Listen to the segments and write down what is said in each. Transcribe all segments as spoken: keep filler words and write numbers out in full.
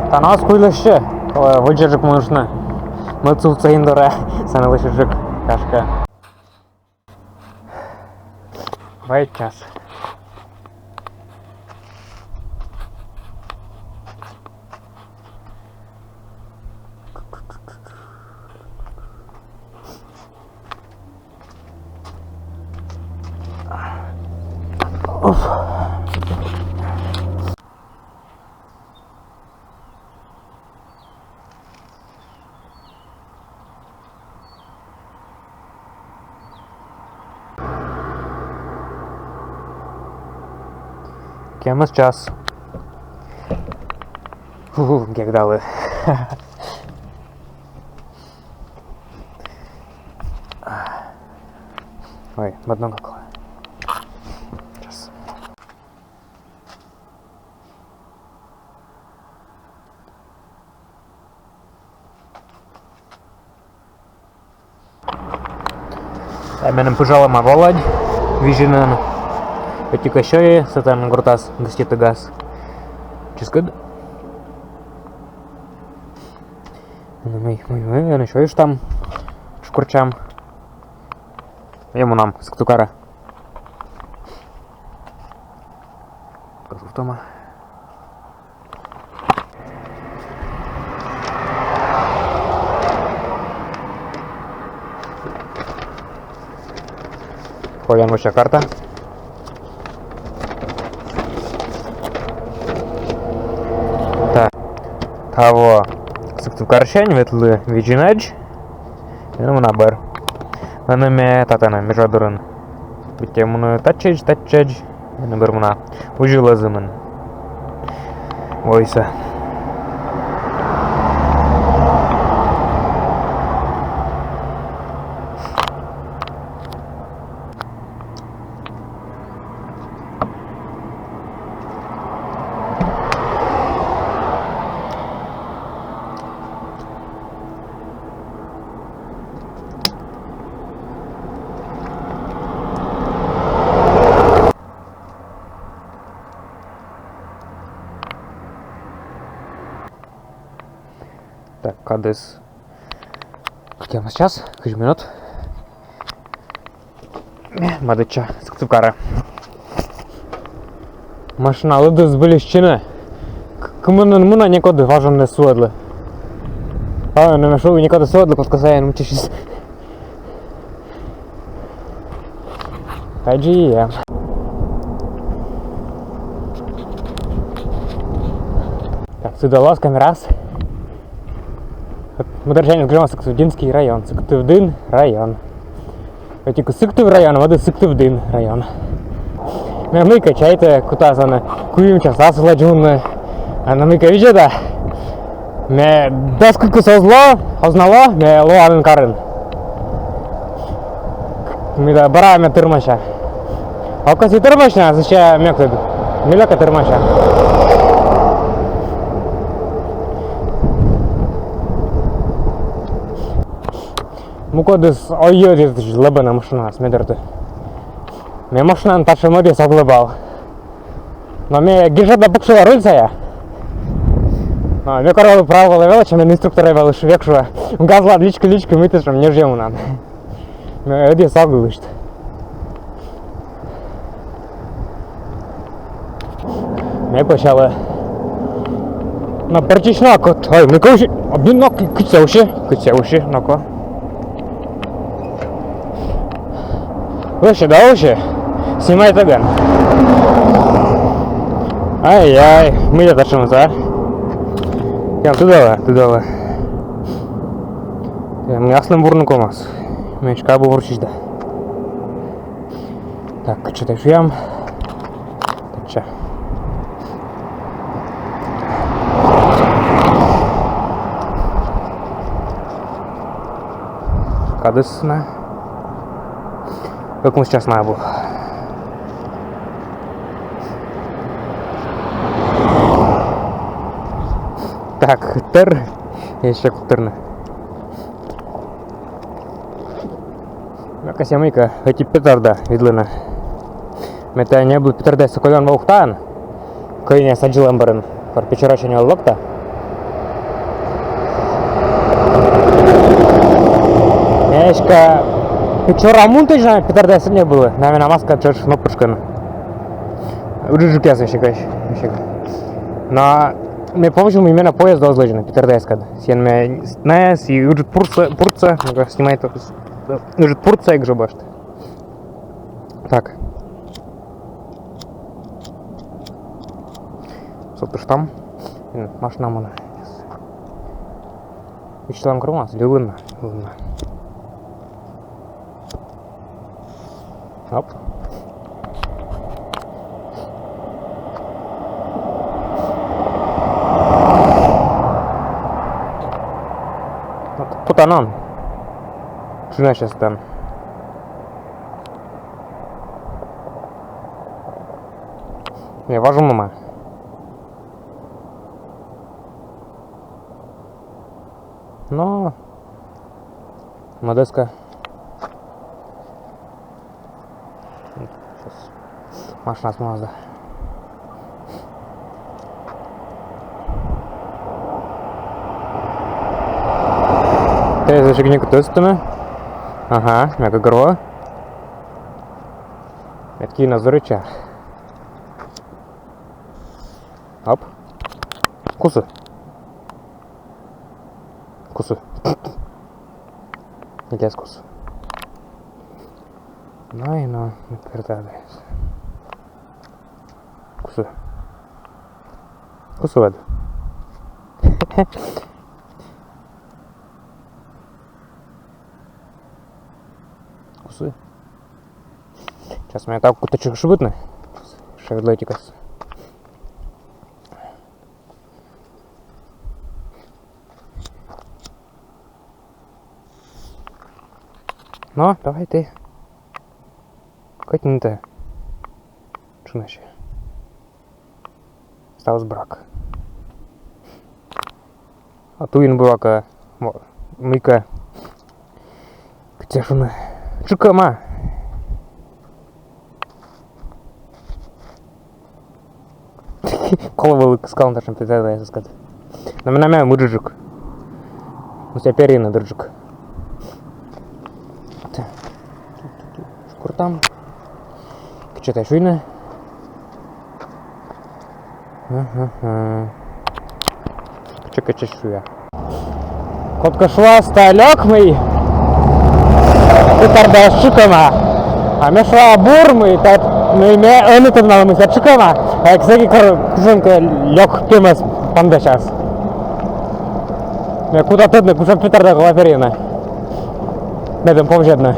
Тані ас куйлысь, э, водзджык муныштны. Мӧд сувтса ин дорӧ, сэні лӧсьыдджык, гашкӧ. Вай час. Кӧкъямыс час. Фу, гегдалі. Ой, мӧд ног кӧ. Час. Тай меным пыжалӧма Володь Визинын. Ӧтик кӧ сёйи, сэтӧн гортас гӧститігас. Чӧскыд. Ну, мый, мый, мый, ӧні сёйыштам. Чукыртчам. И мунам Сыктывкарӧ. Кӧть сувтӧма. Колян вӧча карта. Так. Таво Сыктывкарсянь ветлі Визинӧдз. Ӧні муна бӧр. Ӧні ме татӧні, Межадурын. Быттьӧ муні татчӧдз, татчӧдз. Ӧні бӧр муна. Узьлӧ зымын. Войсӧ. Так, кадыс. Кӧкъямыс час, кызь минут. Мӧдӧдча Сыктывкарӧ. Машина лыдыс збыльысь чинӧ. К-, кымынӧн муна, некод важӧн эн суӧдлы. А, но ме шуи, некод эн суӧдлы, кодкӧ сайын мчысис. Аддзи эм. Так, сідз лоас камераас. Мӧдарсянь гижӧма Сыктывдінский район. Сыктывдін район. Ӧтик Сыктыв район, мӧдыс Сыктывдін район. Ме мыйкӧ чайті, кутас ӧні куим часас лэдз мунны. А ӧні мыйкӧ видзӧда. Ме дас кыкыс оз ло, оз на ло, ме лоа нин карын. Мыйла бара ме тырмася. А кӧсъя тырмасьны, а сэсся мӧдтор. Мыйла кӧ тырмася. Мукӧдыс ӧдйӧ лэбӧны машинаӧс, ме дерті. Ме машинаӧн татшӧм ӧдйӧс ог лэбал. Но ме гижӧда пуксьыла руль сайӧ. Но ме кор вӧлі прав вылӧ велӧдча, мен инструктор вӧлі век шуӧ: газлад личкы, личкы, мый тэ сэтшӧм ньӧжйӧ мунан. Ме ӧдйӧс ог лышт. Ме пӧсялі. Но пӧрччысь на кӧ, ой, ме кӧ уси, обидно, кыдз сійӧ уси, кыдз сійӧ уси, но кӧ. Вообще, да, вообще. Снимайтӧгӧн. Ай-яй, мый татшӧмыс, а? Эн тыдалӧ, тыдалӧ. Эн аслым бурны ковмас. Меным кабу бурсьысь да. Так, кытчӧ тай шуам? Татчӧ. Кадыс на. Ӧкмыс час на абу. Так, тӧр. Ещӧ кутшӧм на. Ме кӧсъя мыйкӧ ӧти петарда видлыны. Ме тайӧ ньӧбла петардаяссӧ колян ва Ухтаын. Кӧинъяс аддзылӧм бӧрын. Кор Печорасянь вӧлі локта. Эськӧ чора мунтысь на петардаяс не было. На менам аска чӧч но пытшкын. Ыджыдджыкъяс эськӧ, эськӧ. Но ме повзьӧма, мый менӧ поезд оз лэдзны петардаяскӧд. Сійӧн ме найӧс и ыджыд пурсӧ, пурсӧ, ну, снимайта, ыджыд пурсӧ эг жӧ босьт. Так. Сотыштам. Машина мунӧ. Висьталам, кор мунас, лилынна, лилынна. Оп. Вот, кутан он. Тшынасьӧ тан. Не, важӧн нуӧма. Но мӧдӧскӧ. Щас машинаыс мунас да. Тэ зэв кыдз кӧ тӧдтан. Ага, мега гро. Эткӧ на зорьӧ ча. Оп. Кусӧ. Кусӧ. Ньӧжйӧ кусӧ. Но и но, не передавайся. Кусӧ. Кусӧ вед. Кусӧ. Сейчас ме тайӧ кутчӧ шыбитны. Шевролетикас. Но, давай тэ. Кӧть нин тэ. Тшынасьӧ. Ставыс брак. А туйын быва кӧ, мо-, мыйкӧ. Кыдз шуны. Тшыкӧма. Колӧ вӧлі кыскалны татшӧм петардаясыскӧд. Но менам эм ыджыдджык. Ну, сійӧ перйыны дырджык. Та. Куртам. Кытчӧ тай шуйны. Ага. Кытчӧ, кытчӧ шуа. Кодкӧ шуас тайӧ лёк, мый петардаяс тшыкӧма. А ме шуа бур, мый тайӧ, мый ме ӧні тӧдмала, мый сійӧ тшыкӧма. А эг сэки, кор кутшӧмкӧ лёк пемӧс паныдасяс. Ме кута тӧдны, кутшӧм петарда колӧ перйыны. Медым повзьӧдны.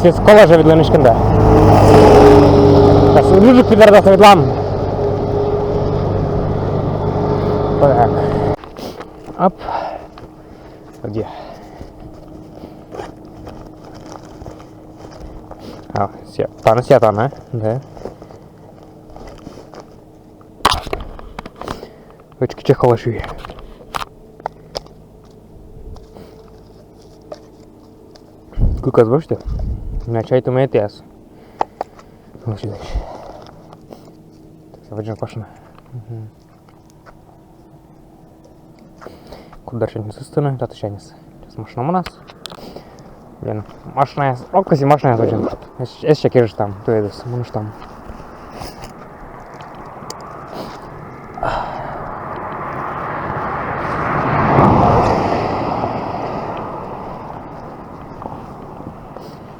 Сійӧс колӧ жӧ видлыны эськӧ да. Сейчас ыджыдджык петардасӧ видлам. Так. Оп. Где? А, сійӧ, тані сійӧ, тані, да. Очки чехолаши. Кыкъяс босьті. Ме чайтӧма этіяс. Лучше дальше. Так, водзын машина. Мгм. Куддырсяньыс ыстыны, татысяньыс. Сейчас машина мунас. Блин, машинаяс, ок, кӧсйи машинаяс водзын. Эс, эсся кежыштам, туйӧдыс, муныштам.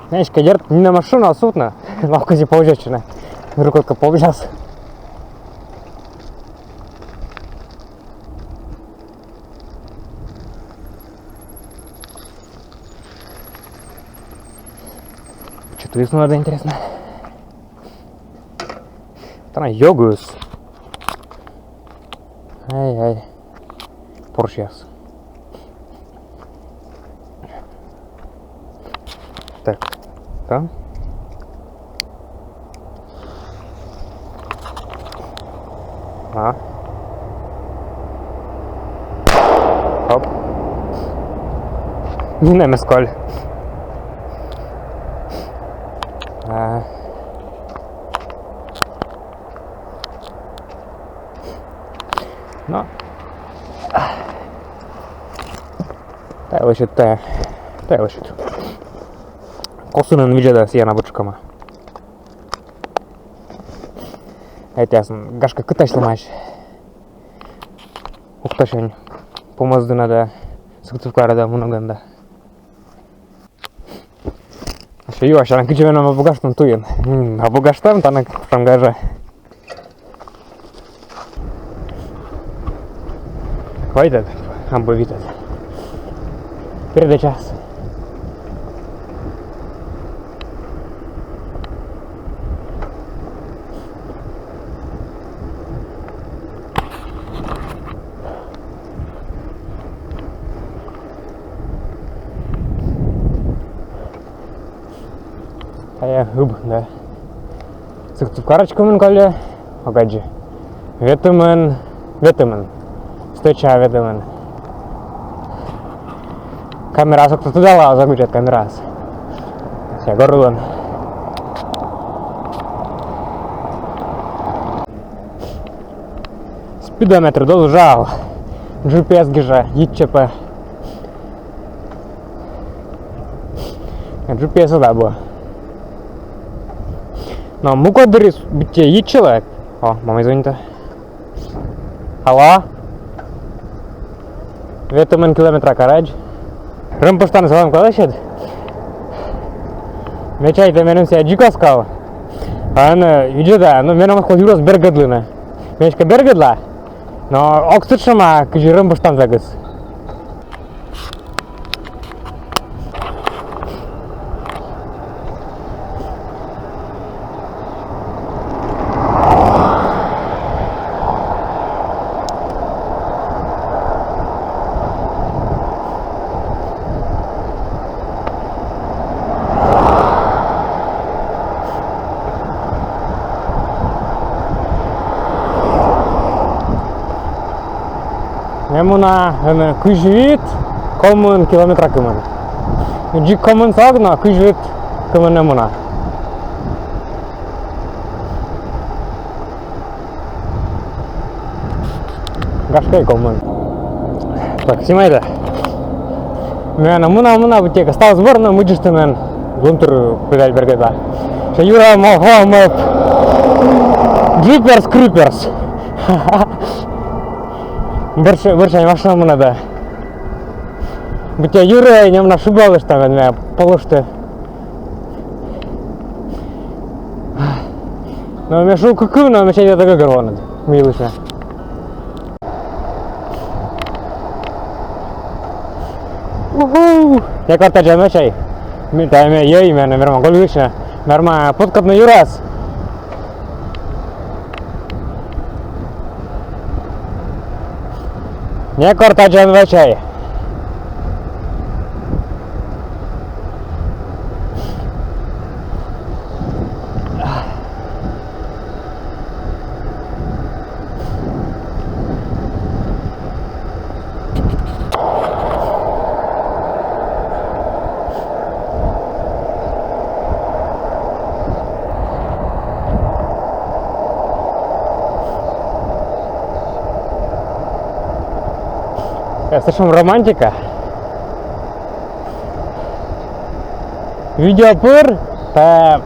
Знаешь, кӧ, дерт, нинӧм машина сувтны, но кӧсйи повзьӧдчыны. Вдруг кодкӧ повзяс. Чё туйыс нуӧдны, интереснӧ? Тані ёгыс. Ай-ай. Поршняс. Так. Там. А. Оп. Нинӧм эз коль. А. Но. Тайӧ лӧсьыд, тайӧ, тайӧ лӧсьыд. Косынӧн видзӧда сійӧн абу тшкӧма. Этяс, гашкӧ, кытысь ломаӧсь. Ух, тасянь помӧсдінад да Сыктывкарӧ да мунігӧн да. Ещӧ юасьӧ, а кыдзи менам абу гажтӧм туйын. М, абу гажтӧм, тані кутшӧм гажа. Квайтӧд, абу витӧд. Передачаыс. Тайӧ ыб, да. Сыктывкарӧдз кымын колӧ, ог аддзы. Ветымын, ветымын. Стӧча ветымын. Камераыс ог тӧд, тыдалӧ, ог аддзы камераыс. Сійӧ гор улын. Спидометр дозы жал. Джи пи эс гижа, йитчӧ пӧ. Джи пи эс да абу. Но мукӧддырйи быттьӧ йитчӧ лоӧ. О, мамӧй звонитӧ. Алло. Ветымын километра карӧдз. Рымпыштан сылӧн колӧ сет. Ме чайта, меным сійӧ дзик оз ков. А ӧні, видзӧда, но менам оз ков юрӧс бергӧдлыны. Ме эськӧ бергӧдла. Но ог тӧд сэтшӧма, кыдзи рымпыштан сылӧн. Ме муна ӧні кызь вит, комын километра кымын. Дзик комын сӧмын, но кызь вит, комын ме муна. Гашкӧ, комын. Так, снимай да. Ме ӧні муна, муна, быттьӧкӧ став збор, но мыйыштӧ мен лунтыр пыдаль бергӧдла. Ещӧ юра, мо, о, мо. Джиперс, криперс. Бӧрся, бӧрся машина мунӧ да. Быттьӧ юрӧ, нем на шыблалыштӧ, мен ме полышті. Но ме шуи кык кыв, но ме чайта, тэ гӧгӧрвоан, мый лишнӧ. Уху! Некор тадзан вӧчай. Ме, тайӧ ме, ей, ме, ме верма гольлысь на. Верма подкатнӧй юрас. Некор тадзан вӧчай. Э, слишком романтика. Видео пыр, э,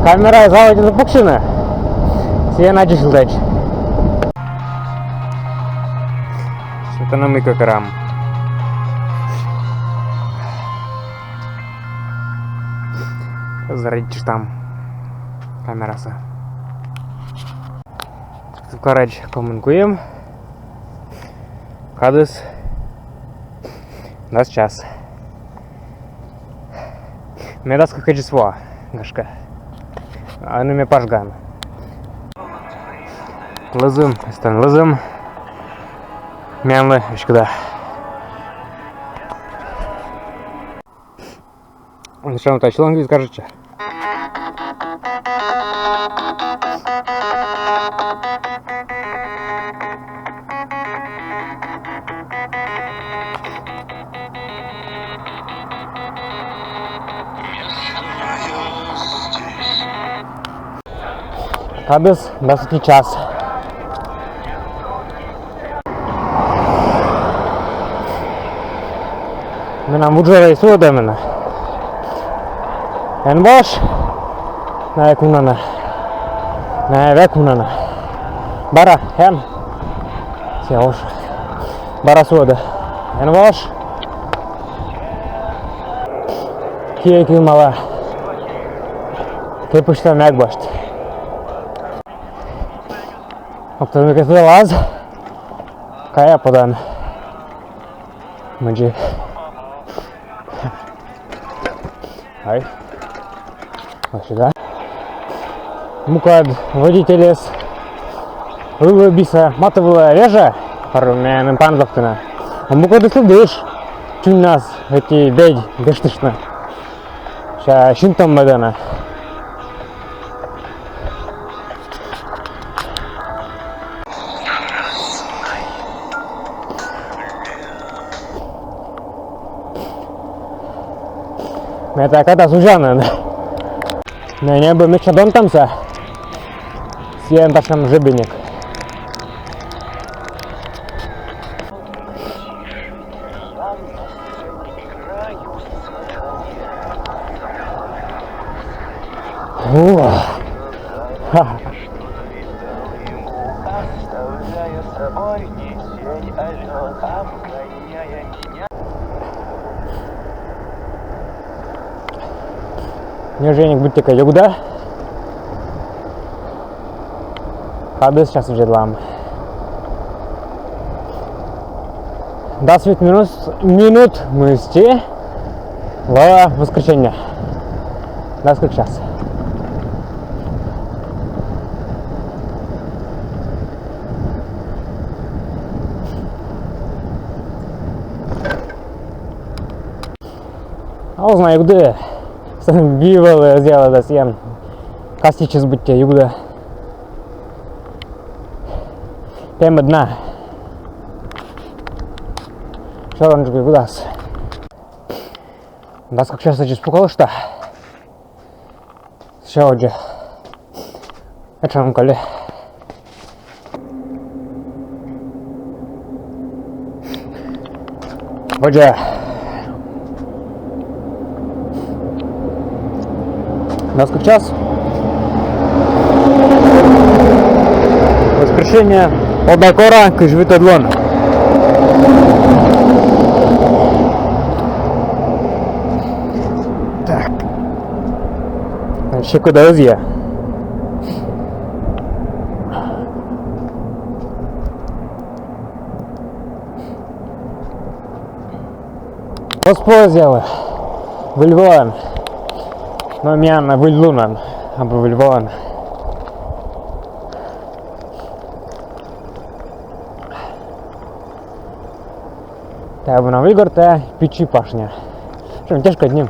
камера заводитӧ пуксьыны. Сійӧн аддзысьлытӧдз. Сэтӧн мыйкӧ керам. Зарядитчыштам камерасӧ. Сыктывкарӧдз комын куим. Кадыс дас час. Ме дас кыкӧдзыс воа, гашкӧ. А ӧні ме Пажгаын. Лӧзым, эстӧн лӧзым. Миянлы веськыда. Зачем-то чылон визь кажется. Кадыс дас ӧти час. Менам вуджӧрӧй суӧдӧ менӧ. Эн вош. Найӧ век уна на. Найӧ век уна на. Бара, эн. Сійӧ ош. Бара суӧдӧ. Эн вош. Киӧй кывмала. Кепыштӧм эг босьт. Октӧд мыйкӧ сылалас. Кая подан. Мыйджык. Ай. Вот сюда. Мукӧд водительыс ылӧ бисӧ матывлӧ вежӧ, пару меным панзавтӧны. А мукӧдыс ӧд ыш. Чуньнас ӧти бедь гыштыштны. Ся синтӧм медана. Ме тайӧ кадас узян. Ме ньӧби медся донтӧмсӧ. Сійӧн татшӧм жебиник. Ух. Ха. Ньӧжйӧник быттьӧкӧ югдӧ. Кадыс час видзӧдлам. Дас вит минут, минут мысти. Лоӧ воскресенье. Дас кык час. А оз на югды. Сэн би вӧлі сделала да сійӧн. Касичыс быттьӧ югдӧ. Пемыд на. Всё равно кудас. Дас кык часӧдзыс пукалышта. Всё, водзӧ. Этшам кӧ ли. Водзӧ. Дас кык час. Воскресенье. Одна кора, кызь витӧд лун. Так. Сьӧкыда ӧзйӧ. Оз позь ялӧ. Выль воӧн. Но миян выль лунӧн, абу выль воӧн. Тайӧ абу на выльгорт, тайӧ Пичи Пашня. Прям тяжко одним.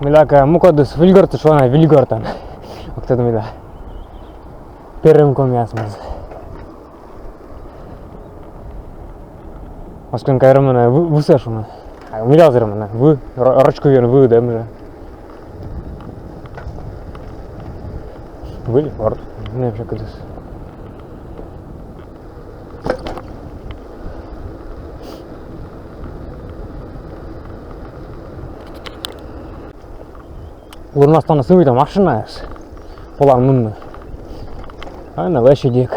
Мыйлакӧ мукӧдыс выльгорт, шуӧны выльгортӧн. Ог тӧд мыйла. Перым комиас моз. Оз кӧ на вермыны вы-, высӧ шуны. А мыйла оз вермыны? Вы, ро-, роч кывйӧн вы, да, мыйла. Выльгорт. Нӧшта кӧть. Луннас тані сы вылӧ машинаыс. Полан мунны. А на лӧсьыдик.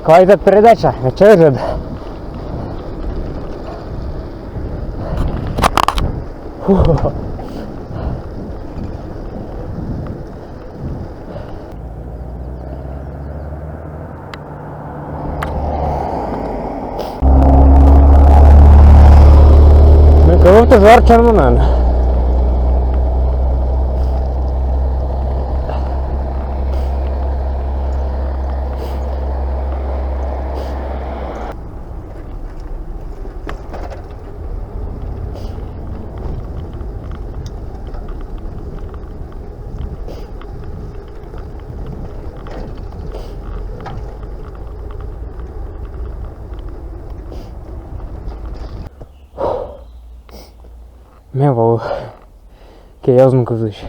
Пайдад передача, мечевыжед. Мыйкӧ вывті зор чӧрмунӧн. Ме вӧлі ке йӧзмӧ кывзысь.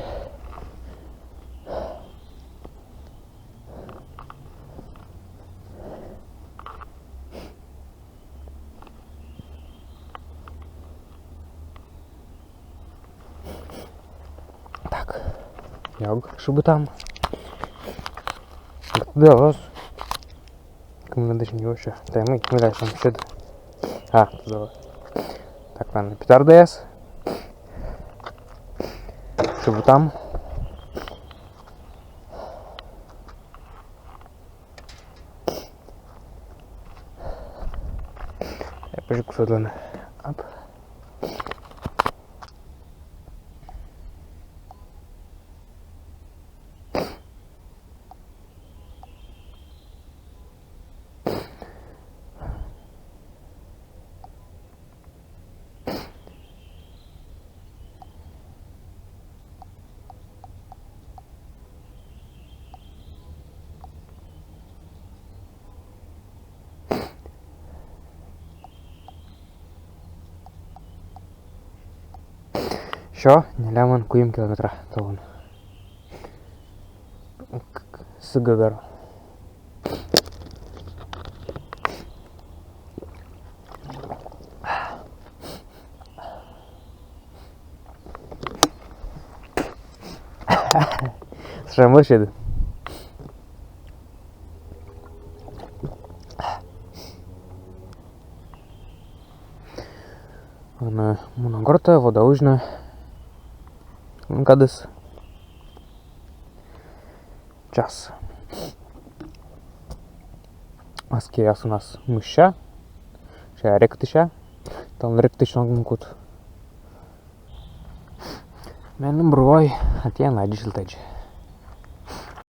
Так. Ёг, шыбитам. Да, лоас. Кымын дыш не вообще. Да, мы, мы дальше сюда. А, туда. Так, ладно, петардаяс. Шыбитам. Я пожалуй, кусок, ладно. Ап. Всё, нелямын куим километра талун. Сыгӧгӧр. Сыа мырсьыд. Ӧні мунам гортӧ, вода узьны. Кадыс. Час. Аскиа асывнас мысся. Час ректыся. Талун ректысь нин кут. Меным бровай, а тіян аддзысьлытӧдз.